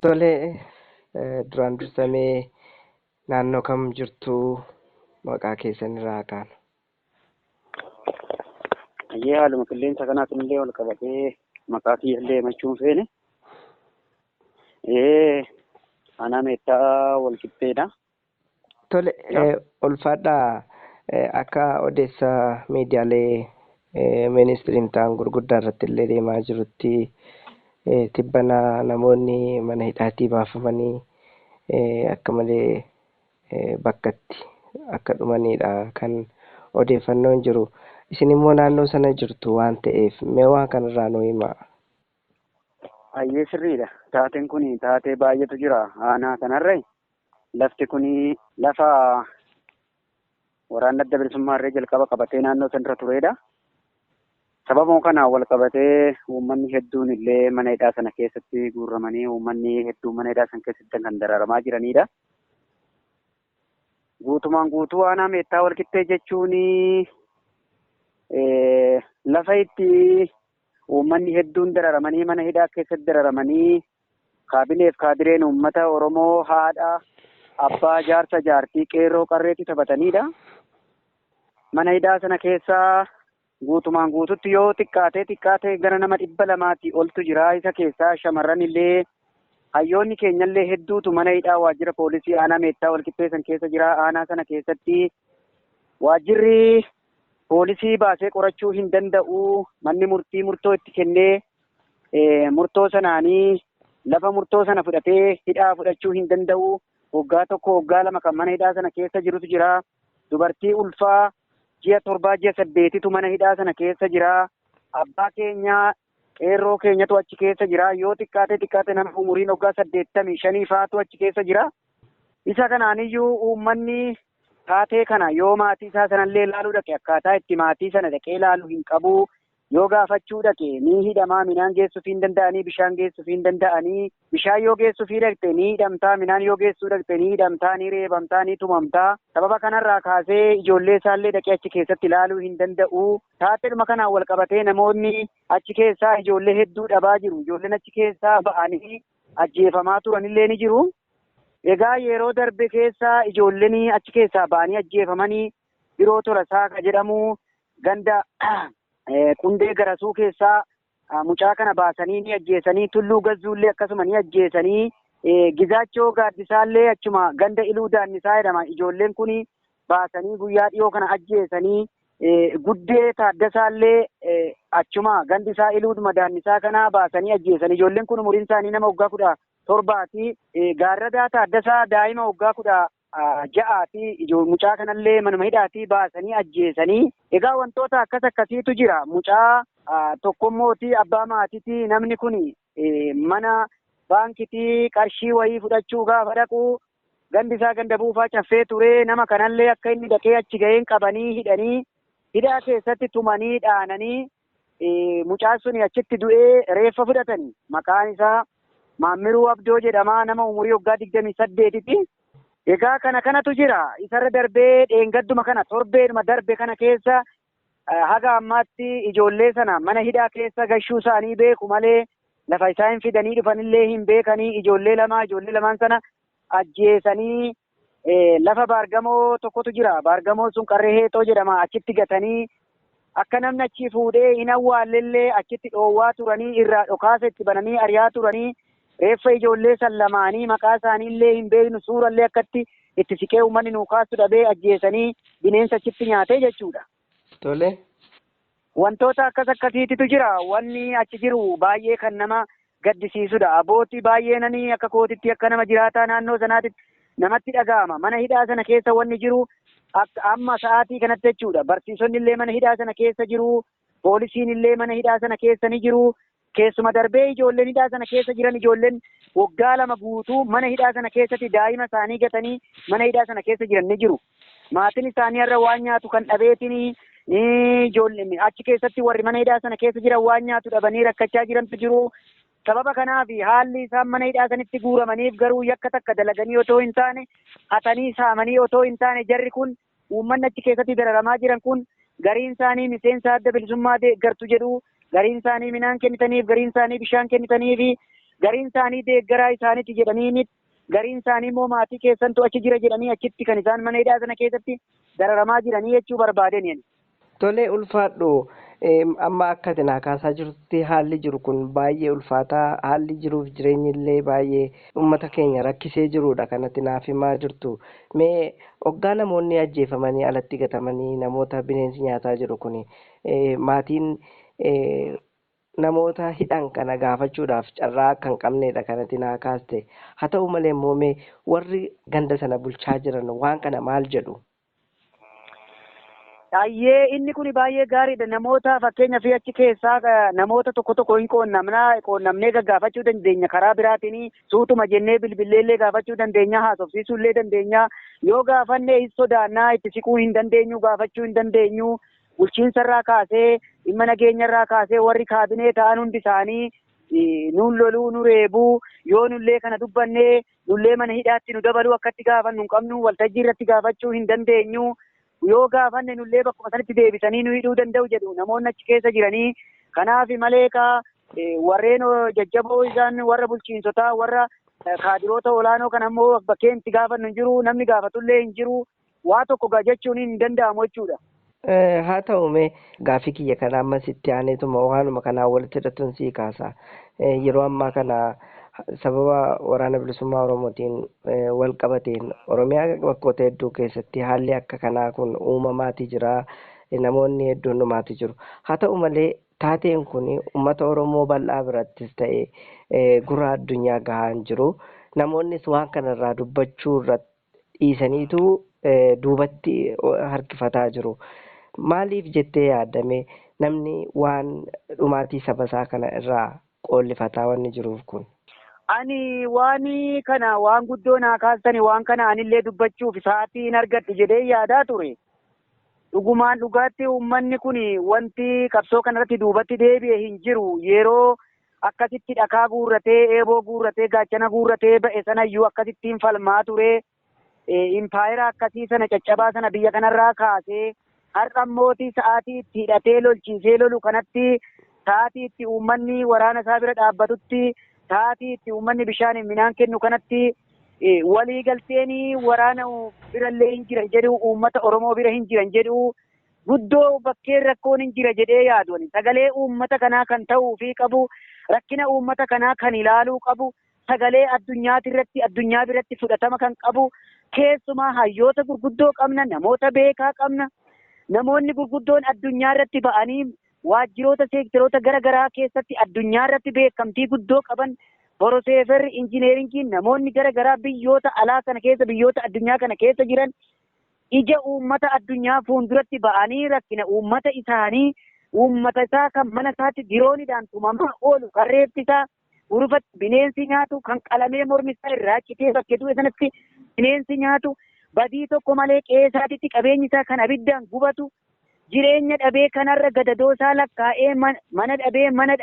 Tole, duraan dursamee naannoo kam jirtu, maqaa keessan irraa kaanu? Ayyee, haaluma qilleensa kanaatiin illee wal qabatee maqaa kiyya illee himachuu hin feene. Aanaa Meettaa Walqixxeedha. Tole, ulfaadhaa. Akka odeessa miidiyaalee ministiriin ta'an gurguddaa irratti illee deemaa jirutti, tibbana namoonni mana hidhaatii baafamanii akka malee bakkatti akka dhumanidha kan odeeffannoon jiru. Isin immoo naannoo sana jirtu waan ta'eef, mee waan kanarraa nuu himaa. Ayyee, sirriidha. Taateen kun taatee baay'eetu jira aanaa kanarra. Lafti kun lafa waraanni Adda Bilisummaa irree jalqaba qabatee naannoo sanarra turedha. Sababuma kanaan wal qabatee uummanni hedduun illee mana hidhaa sana keessatti guurramanii, uummanni hedduun mana hidhaa sana keessatti kan dararamaa jiranidha. Guutumaan guutuu aanaa Meettaa Walqixxee jechuun lafa itti uummanni hedduun dararamanii, mana hidhaa keessatti dararamanii, kaabineef kaadireen uummata Oromoo haadha, abbaa, jaarsa, jaartii, qeerroo, qarreetti taphatanidha. Mana hidhaa sana keessaa guutumaan guututti yoo xiqqaatee xiqqaatee gara nama 200 oltu jira. Isa keessaa shamarran illee, hayyoonni keenyallee hedduutu mana hidhaa waajjira poolisii aanaa Meettaa Walqixxee san keessa jira. Aanaa sana keessatti waajjirri poolisii baasee qorachuu hin danda'u. Manni murtii murtoo itti kennee, murtoo sanaanii lafa murtoo sana fudhatee hidhaa fudhachuu hin danda'u. Waggaa 1, waggaa 2 kan mana hidhaa sana keessa jirutu jira. Dubartii ulfaa ji'a 7, ji'a 8tu mana hidhaa sana keessa jira. Abbaa keenya, qeerroo keenyatu achi keessa jira. Yoo xiqqaate xiqqaate nama umuriin waggaa 85 faatu achi keessa jira. Isa kanaaniyyuu uummanni taatee kana yoo maatii isaa sanallee ilaaluu dhaqe, akkaataa itti maatii sana dhaqee ilaalu hin qabu. Yoo gaafachuu dhaqe ni hidhamaa, midhaan geessuufii hin danda'anii, bishaan geessuufii hin danda'anii. Bishaan yoo geessuufii dhaqxe ni hidhamtaa, midhaan yoo geessuu dhaqxe ni hidhamtaa, ni reebamtaa, ni tumamtaa. Sababa kanarraa kaasee ijoollee isaallee dhaqee achi keessatti ilaaluu hin danda'u. Taateedhuma kanaan wal qabatee namoonni achi keessaa ijoollee hedduu dhabaa jiru. Ijoolleen achi keessaa ba'anii ajjeefamaa turanillee ni jiru. Egaa yeroo darbe keessa ijoolleen achi keessaa ba'anii ajjeefamanii, Biroo Tolasaa ka jedhamu, ganda Qundee Garasuu keessaa mucaa kana baasanii ni ajjeesanii, Tulluu Gazzuullee akkasuma ni ajjeesanii, Gizaachoo Gaaddisaallee achuma ganda Iluu Daannisaa jedhama. Ijoolleen kun baasanii guyyaa dhiyoo kana ajjeesanii, Guddee Taaddasaallee achuma gandi isaa Iluudhuma Daannisaa kanaa baasanii ajjeesanii. Ijoolleen kun umuriin isaanii nama waggaa 17ti. Gaarradaa Taaddasaa daa'ima waggaa 16ti. Mucaa kanallee manuma hidhaatii baasanii ajjeesanii. Egaa wantoota akkas akkasiitu jira. Mucaa tokkommooti, abbaa maatiiti. Namni kun mana baankitii qarshii wayii fudhachuu gaafa dhaqu, gandi isaa ganda Buufaa Caffee ture. Nama kanallee akka inni dhaqee achi ga'een qabanii hidhanii, hidhaa keessatti tumanii dhaananii, mucaan sun achitti du'ee reeffa fudhatanii. Maqaan isaa Maammiruu Abdoo jedhama, nama umurii waggaa 28ti. Egaa kana kanatu jira. Isarra darbee dheengadduma kana, torbeedhuma darbe kana keessa, haga ammaatti ijoollee sana mana hidhaa keessa gashuu isaanii beeku malee lafa isaan fidanii dhufanillee hin beekanii. Ijoollee lama, ijoollee lamaan sana ajjeesanii, lafa baargamoo tokkotu jira. Baargamoon sun Qarree Heexoo jedhama. Achitti gatanii, akka namni achii fuudhee hin awwaallellee achitti dhoowwaa turanii, irraa dhokaasa itti bananii ari'aa turanii, reeffa ijoollee san lamaanii maqaa isaaniillee hin beeknu, suurallee akkatti itti siqee uummanni nuu kaasu dhabee, ajjeesanii bineensa achitti nyaatee jechuudha. Tole. Wantoota akkas akkasiititu jira. Wanni achi jiru baay'ee kan nama gaddisiisudha. Abbootii baay'ee nani akka kootitti, akka nama jiraataa naannoo sanaatitti namatti dhaga'ama. Mana hidhaa sana keessa wanni jiru akka amma sa'aatii kanatti jechuudha. Barsiisonni illee mana hidhaa sana keessa jiru. Poolisiin illee mana hidhaa sana keessa ni jiru. Keessuma darbee ijoolleen hidhaa sana keessa jiran, ijoolleen waggaa 2 guutuu mana hidhaa sana keessatti daa'ima isaanii gatanii mana hidhaa sana keessa jiran ni jiru. Maatiin isaanii har'a waan nyaatu kan dhabeetiin ni ijoolleen achi keessatti, warri mana hidhaa sana keessa jiran waan nyaatu dhabanii rakkachaa jirantu jiru. Sababa kanaaf haalli isaan mana hidhaa sanitti guuramaniif garuu yakka takka dalaganii otoo hin taane, hatanii saamanii otoo hin taane, jarri kun, uummanni achi keessatti dararamaa jiran kun, gariin isaanii miseensa Adda Bilisummaa deeggartu jedhu, gariin isaanii midhaan kennitaniif, gariin isaanii bishaan kennitaniif, Gariin isaanii deeggaraa isaaniiti jedhanii, gariin isaanii immoo maatii keessantu achi jira jedhanii achitti kan isaan mana hidhaa sana keessatti dararamaa jiranii jechuu barbaadeen. Tolee, ulfaadhu. Amma akka ati naa kaasaa jirtutti haalli jiru kun baay'ee ulfaataa, haalli jiruuf jireenyi illee baay'ee uummata keenya rakkisee jirudha kanatti naaf himaa jirtu. Mee hoggaa namoonni ajjeefamanii alatti gatamanii namoota bineensi nyaataa jiru kun, maatiin namoota hidhan kana gaafachuudhaaf carraa akka hin qabnedha kanatti naa kaaste. Haa ta'u malee immoo mee warri ganda sana bulchaa jiran waan kana maal jedhu? Baay'ee inni kun baay'ee gaariidha. Namoota fakkeenyaaf achi keessaa namoota tokko tokko hin qoonnamnaa, qoonnamnee gaggaafachuu dandeenya. Karaa biraatiin suutuma jennee bilbilleellee gaafachuu dandeenya, haasofsiisuullee dandeenya. Yoo gaafanne hin sodaannaa, itti siquu hin dandeenyu, gaafachuu hin dandeenyu. Bulchiinsarraa kaasee, dhimma nageenyarraa kaasee warri kaabinee ta'an hundi isaanii nuun loluu, nu reebuu, yoo nullee kana dubbannee nullee mana hidhaatti nu dabaluu, akkatti gaafannu hin qabnu, waltajjii irratti gaafachuu hin dandeenyu. Yoo gaafanne nullee bakkuma sanatti deebisanii nu hidhuu danda'u jedhu namoonni achi keessa jiranii. Kanaaf malee kaa warreen jajjaboo isaan warra bulchiinsotaa, warra kaadiroota olaanoo kan ammoo bakkeen itti gaafannu hin jiru, namni gaafatullee hin jiru, waa tokko gaa jechuun hin danda'amu jechuudha. Haa ta'u, mee gaaffii kiyya kana ammas itti aaneetuma waanuma kanaan walitti hidhatuun sii kaasa. Yeroo ammaa kana sababa waraana bilisummaa Oromootiin wal qabateen Oromiyaa bakkoota hedduu keessatti haalli akka kanaa kun uumamaatii jira. Namoonni hedduun dhumaati jiru. Haa ta'u malee taateen kun uummata Oromoo bal'aa birattis ta'e gurra addunyaa gahaa hin jiru. Namoonnis waan kanarraa dubbachuu irratti dhiisaniitu duubatti harkifataa jiru. Maaliif jettee yaadame namni waan dhumaatii saba isaa kana irraa qoollifataa wanni jiruuf kun? Ani waan kana waan guddoo naa kaastani, waan kana anillee dubbachuuf sa'aatii hin argadhu jedhee yaadaa ture. Dhugumaan dhugaatti uummanni kun wanti qabsoo kanarratti duubatti deebi'e hin jiru. Yeroo akkasitti dhakaa guurratee, eeboo guurratee, gaachana guurratee ba'e sanayyuu akkasittiin falmaa ture. Impaayera akkasii sana, caccabaa sana biyya kanarraa kaasee har'a mootii sa'aatii itti hidhatee lolchiisee lolu kanatti, sa'aatii itti uummanni waraana isaa bira dhaabbatutti, sa'aatii itti uummanni bishaan midhaan kennu kanatti, walii galteen waraana birallee hin jiran jedhu, uummata Oromoo bira hin jiran jedhu, guddoo bakkeen rakkoon hin jira jedhee yaadu. Sagalee uummata kanaa kan ta'uu fi qabu, rakkina uummata kanaa kan ilaaluu qabu, sagalee addunyaati irratti addunyaa biratti fudhatama kan qabu, keessumaa hayyoota gurguddoo qabna, namoota beekaa qabna. Namoonni gurguddoon addunyaa irratti ba'anii waajjiroota seektaroota gara garaa keessatti addunyaa irratti beekamtii guddoo qaban, poroseeferri injineeringiin, namoonni gara garaa biyyoota alaa kana keessa, biyyoota addunyaa kana keessa jiran ija uummata addunyaa fuulduratti ba'anii rakkina uummata isaanii, uummata isaa kan mana isaatti dirooniidhaan tumamaa oolu, kan reeffi isaa urufatti bineensi nyaatu, kan qalamee mormi isaa irraa citee bakkee du'e sanatti bineensi nyaatu, badii tokko malee qe'ee isaatitti qabeenyi isaa kan abiddaan gubatu, jireenya dhabee kanarra gadadoo isaa lakkaa'ee mana dhabee, mana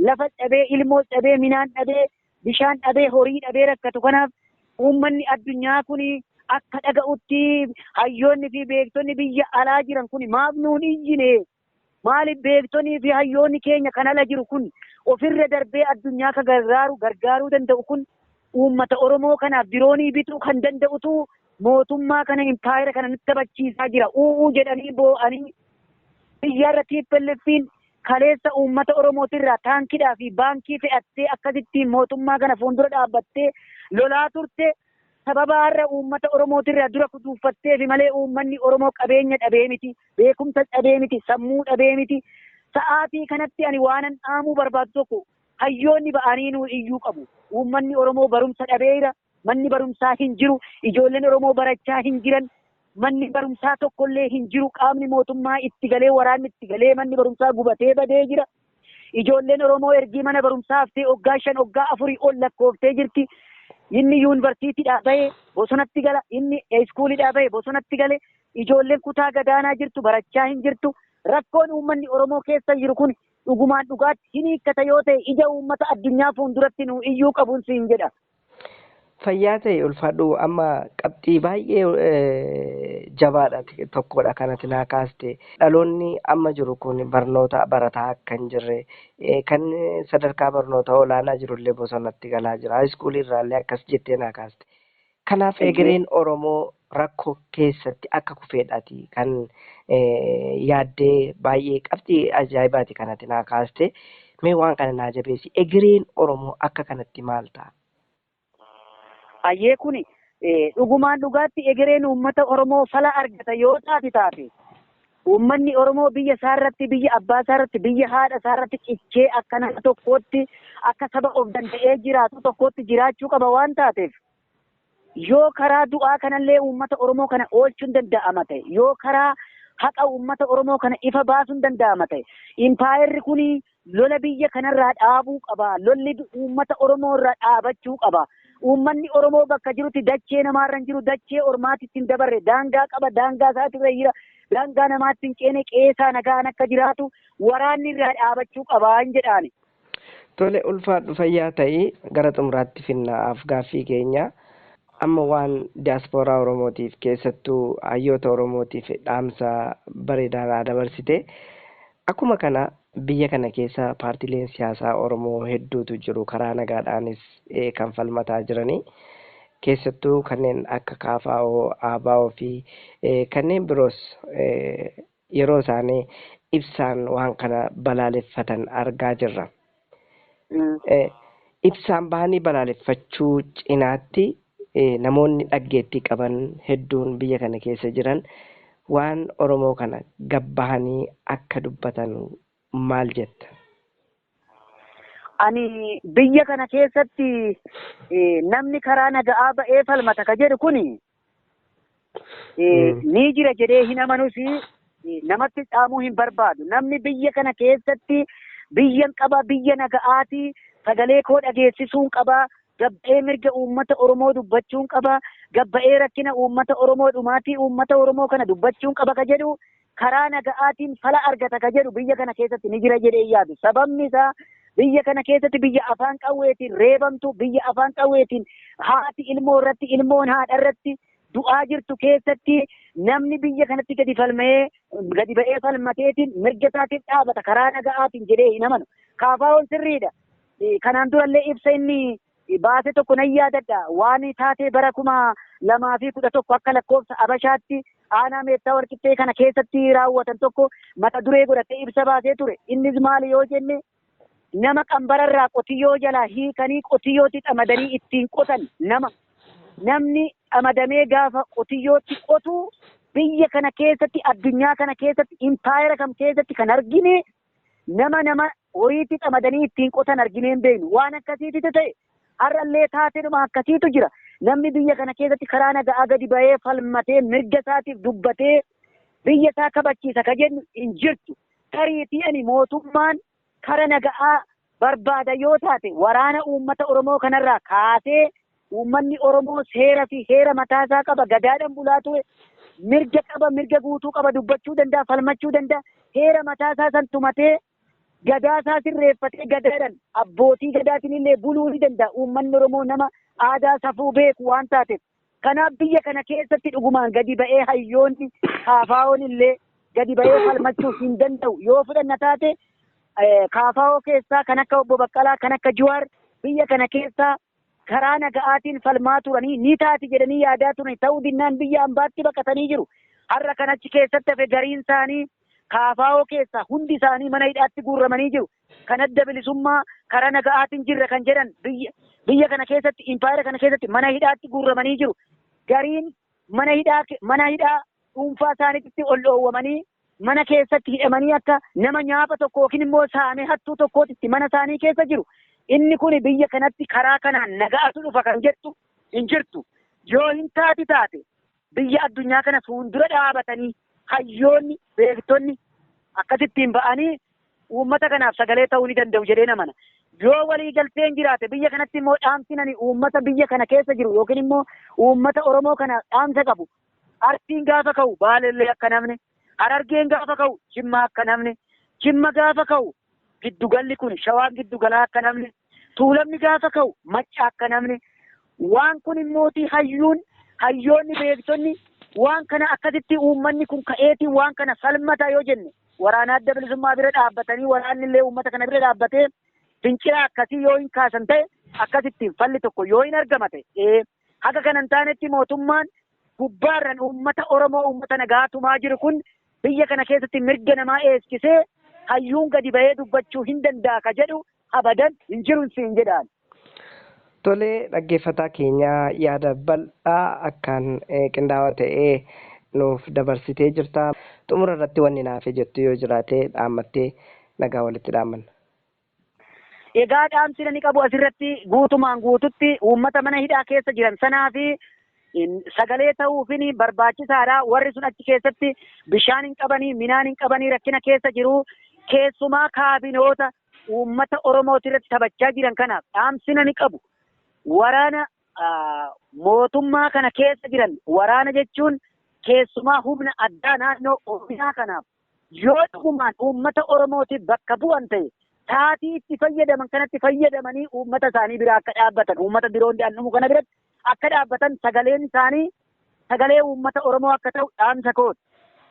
lafa dhabee, ilmoo dhabee, midhaan dhabee, bishaan dhabee, horii dhabee rakkatu kanaaf uummanni addunyaa kun akka dhaga'utti hayyoonni fi beektonni biyya alaa jiran kun maaf nuun iyyine? Maaliif beektonnii fi hayyoonni keenya kan ala jiru kun, ofirra darbee addunyaa ka gargaaru gargaaruu danda'u kun, uummata Oromoo kanaaf diroonii bituu kan danda'utu mootummaa kana, impaayera kana nutti taphachiisaa jira u'uu jedhanii boo'anii, biyyaarra TPLF'n kaleessa uummata Oromootirraa taankidhaa fi baankii fe'attee akkasittiin mootummaa kana fuuldura dhaabbattee lolaa turte, sababa har'a uummata Oromootirraa dura kutuuffattee fi malee uummanni Oromoo qabeenya dhabee miti, beekumsa dhabee miti, sammuu dhabee miti. Sa'aatii kanatti ani waanan dhaamuu barbaadu tokko, hayyoonni ba'anii nuu iyyuu qabu. Uummanni Oromoo barumsa dhabeera, manni barumsaa hin jiru, ijoolleen Oromoo barachaa hin jiran, manni barumsaa tokkollee hin jiru, qaamni mootummaa itti galee, waraanni itti galee manni barumsaa gubatee badee jira. Ijoolleen Oromoo ergii mana barumsaa haftee waggaa 5, waggaa 4 ol lakkooftee jirti. Inni yuunivarsiitiidhaa bahe bosonatti gala, inni iskuulidhaa bahe bosonatti gale, ijoolleen kutaa gadaanaa jirtu barachaa hin jirtu. Rakkoon uummanni Oromoo keessa jiru kun dhugumaan dhugaatti hin hiikkata yoo ta'e ija uummata addunyaa fuulduratti nu iyyuu qabuun siin jedha. Fayyaa ta'e, ulfaadhu. Amma qabxii baay'ee jabaadha tokkodha kanatti naa kaaste. Dhaloonni amma jiru kun barnoota barataa akka hin jirre, kan sadarkaa barnoota olaanaa jirullee bosonatti galaa jira. Haayiskuulii irraallee akkas jettee naa kaaste. Kanaaf egereen Oromoo rakkoo keessatti akka kufeedhaati kan yaaddee baay'ee qabxii ajaa'ibaati kanatti naa kaaste. Mee waan kana naa jabeessi. Egereen Oromoo akka kanatti maal ta'a? Ayyee, kuni dhugumaan dhugaatti egereen uummata Oromoo fala argata yoo taate, uummanni Oromoo biyya isaarratti, biyya abbaa isaarratti, biyya haadha isaarratti cichee akka nama tokkootti, akka saba of danda'ee jiraatu tokkootti jiraachuu qaba waan taateef, yoo karaa du'aa kanallee uummata Oromoo kana oolchuun danda'ama ta'e, yoo karaa haqa uummata Oromoo kana ifa baasuun danda'ama ta'e, impaayerri kuni lola biyya kanarraa dhaabuu qaba. Lolli uummata Oromoo irraa dhaabachuu qaba. Uummanni Oromoo bakka jirutti dachee namaarra hin jiru, dachee ormaatitti hin dabarre, daangaa qaba, daangaa isaatirra jira, daangaa namaatti hin ceene, qeesaa nagaan akka jiraatu waraanni irraa dhaabachuu qaba hin jedhaani. Tole, ulfaadhu, fayyaa ta'ii. Gara xumuraatti finnaaf gaaffii keenya. Amma waan diyaaspooraa Oromootiif, keessattuu hayyoota Oromootiif dhaamsa bareedaa dabarsite. Akkuma kana biyya kana keessa paartiileen siyaasaa Oromoo hedduutu jiru, karaa nagaadhaanis kan falmataa jiranii. Keessattuu kanneen akka KFO, ABO fi kanneen biroos yeroo isaanii ibsaan waan kana balaaleffatan argaa jirra. Ibsaan bahanii balaaleffachuu cinaatti namoonni dhaggeettii qaban hedduun biyya kana keessa jiran waan Oromoo kana gabbahanii akka dubbatan maal jetta? Ani biyya kana keessatti namni karaa naga'aa ba'ee falmata ka jedhu kuni ni jira jedhee hin amanus, namatti dhaamuu hin barbaadu. Namni biyya kana keessatti biyyan qaba, biyya naga'aati, sagalee koo dhageessisuun qaba, gabba'ee mirga uummata Oromoo dubbachuun qaba, gabba'ee rakkina uummata Oromoo, dhumaatii uummata Oromoo kana dubbachuun qaba ka jedhu, karaa naga'aatiin fala argata ka jedhu biyya kana keessatti ni jira jedhee yaadu. Sababni isaa biyya kana keessatti biyya afaan qawweetiin reebamtu, biyya afaan qawweetiin haati ilmoo irratti, ilmoon haadha irratti du'aa jirtu keessatti namni biyya kanatti gadi falmee, gadi ba'ee falmateetiin mirga isaatiif dhaabata karaa naga'aatiin jedhee hin amanu. Kaafaa'oon sirriidha. Kanaan durallee ibsa inni baase tokko nan yaadadha. Waan taatee bara 2011 akka lakkoofsa Abashaatti aanaa Meettaa Warqixxee kana keessatti raawwatan tokko mata duree godhatee ibsa baasee ture. Innis maali yoo jenne, nama qambararraa qotiyyoo jalaa hiikanii qotiyyootti xamadanii ittiin qotan, nama namni xamadamee gaafa qotiyyootti qotu, biyya kana keessatti, addunyaa kana keessatti, impaayera kam keessatti kan argine, nama horiitti xamadanii ittiin qotan arginee hin beeknu. Waan akkasiitu ta'e, har'allee taateedhuma akkasiitu jira. Namni biyya kana keessatti karaa naga'aa gadi ba'ee falmatee mirga isaatiif dubbatee biyya isaa kabachiisa ka jennu hin jirtu. Tariitii ani mootummaan kara naga'aa barbaada yoo taate, waraana uummata Oromoo kanarraa kaasee, uummanni Oromoo seera fi heera mataasaa qaba, gadaadhaan bulaa ture, mirga qaba, mirga guutuu qaba, dubbachuu danda'a, falmachuu danda'a, heera mataasaa san tumatee, gadaasaa sirreeffatee, gadaadhaan abbootii gadaatiin illee buluu ni danda'a. Uummanni Oromoo nama aadaa safuu beeku waan taateef. Kanaaf biyya kana keessatti dhugumaan gadi ba'ee hayyoonni kaafaa'oon illee gadi ba'ee falmachuu hin danda'u. Yoo fudhanna taate, kaafaa'oo keessaa kan akka obbo Baqqalaa, kan akka Jawaar biyya kana keessaa karaa naga'aatiin falmaa turanii, ni taati jedhanii yaadaa turan, ta'uu dinnaan biyya ambaatti baqatanii jiru. Har'a kan achi keessatti hafe gariin isaanii kaafaa'oo keessaa hundi isaanii mana hidhaatti guurramanii jiru. Kan Adda Bilisummaa karaa naga'aatiin jirra kan jedhan biyya kana keessatti, impaayera kana keessatti mana hidhaatti guurramanii jiru. Gariin mana hidhaa dhuunfaa isaaniitti ol dhoowwamanii mana keessatti hidhamanii akka nama nyaapa tokko yookiin immoo saamee hattuu tokkootitti mana isaanii keessa jiru. Inni kun biyya kanatti karaa kanaan naga'atu dhufa kan jettu hin jirtu. Yoo hin taati taate, biyya addunyaa kana fuuldura dhaabatanii hayyoonni, beektonni akkasittiin ba'anii uummata kanaaf sagalee ta'uu ni danda'u jedhee namana. Yoo walii galteen jiraate biyya kanatti immoo, dhaamsi nani uummata biyya kana keessa jiru yookiin immoo uummata Oromoo kana dhaamsa qabu. Arsiin gaafa ka'u Baalellee akka namni, Harargeen gaafa ka'u Jimma akka namni, Jimma gaafa ka'u giddugalli kun Shawaan giddugalaa akka namni, Tuulamni gaafa ka'u Macca akka namni, Waan kun immootii hayyuun hayyoonni beektonni waan kana akkasitti uummanni kun ka'eetii waan kana falmata yoo jenne, waraana Adda Bilisummaa bira dhaabbatanii, waraanni illee uummata kana bira dhaabbatee fincila akkasii yoo hin kaasan ta'e, akkasitti falli tokko yoo hin argama ta'e, haga kana hin taanetti mootummaan gubbaarran uummata Oromoo, uummata nagaa tumaa jiru kun biyya kana keessatti mirga namaa eegsisee hayyuun gadi bahee dubbachuu hin danda'a ka jedhu abadan hin jiru siin jedhaan. Tolee, dhaggeeffataa keenya, yaada bal'aa akkaan qindaa'aa ta'ee nuuf dabarsitee jirta. Xumura irratti wanni naaf jettu yoo jiraate dhaammattee nagaa walitti dhaammanna. Egaa dhaamsi ani qabu asirratti guutumaan guututti uummata mana hidhaa keessa jiran sanaa fi sagalee ta'uufin barbaachisaadha. Warri sun achi keessatti bishaan hin qabanii, minaan hin qabanii, rakkina keessa jiru. Keessumaa kaabinoota uummata Oromooti irratti taphachaa jiran kanaaf dhaamsi ani qabu. Waraana mootummaa kana keessa jiran, waraana jechuun keessumaa humna addaa naannoo Oromiyaa kanaaf, yoo dhugumaan uummata Oromootiif bakka bu'an ta'e, taatii itti fayyadaman kanatti fayyadamanii uummata isaanii bira akka dhaabbatan, uummata biroon dhumu kana biratti akka dhaabbatan, sagaleen isaanii sagalee uummata Oromoo akka ta'u dhaamsa kooti.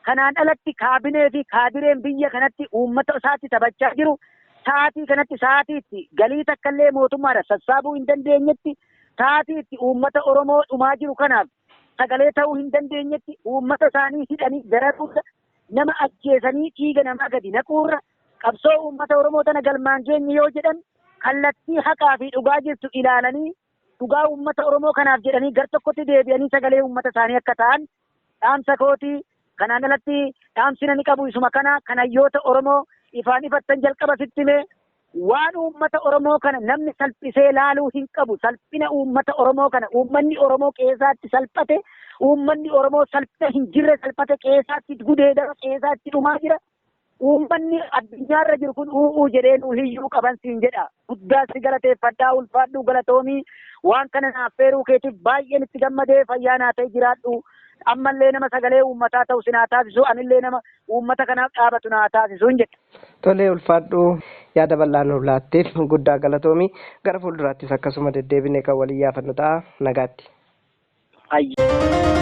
Kanaan alatti kaabinee fi kaadireen biyya kanatti uummata isaatti taphachaa jiru sa'aatii kanatti, sa'aatii itti galii takkallee mootummaadha sassaabuu hin dandeenyetti, sa'aatii itti uummata Oromoo dhumaa jiru kanaaf sagalee ta'uu hin dandeenyetti, uummata isaanii hidhanii dararuurra, nama ajjeesanii dhiiga namaa gadi naquurra, qabsoo uummata Oromoo tana galmaan geenye yoo jedhan, kallattii haqaa fi dhugaa jirtu ilaalanii, dhugaa uummata Oromoo kanaaf jedhanii gar tokkotti deebi'anii sagalee uummata isaanii akka ta'an dhaamsa kootii. Kanaan alatti dhaamsi ani qabu isuma kana. Kan hayyoota Oromoo ifaan ifattan jalqaba sitti hime, waan uummata Oromoo kana namni salphisee laaluu hin qabu. Salphina uummata Oromoo kana, uummanni Oromoo qe'eesaatti salphate, uummanni Oromoo salphina hin jirre salphate, qe'eesaatti gudeedama, qe'eesaatti dhumaa jira. Uummanni addunyaarra jiru kun u'uu jedhee nu hiyyuu qaban siin jedha. Guddaa si galateeffadhaa, ulfaadhuu, galatoomii. Waan kana naaf feeruu keetiif baay'een itti gammadee, fayyaa naa ta'e, jiraadhu. Ammallee nama sagalee uummataa ta'u si naa taasisu, anillee nama uummata kanaaf dhaabatu naa taasisu hin jedha. Tolee, ulfaadhu, yaada bal'aa nuuf laatteef guddaa galatoomi. Gara fuulduraattis akkasuma deddeebinee kan waliin yaafannu ta'a, nagaatti. Ayya.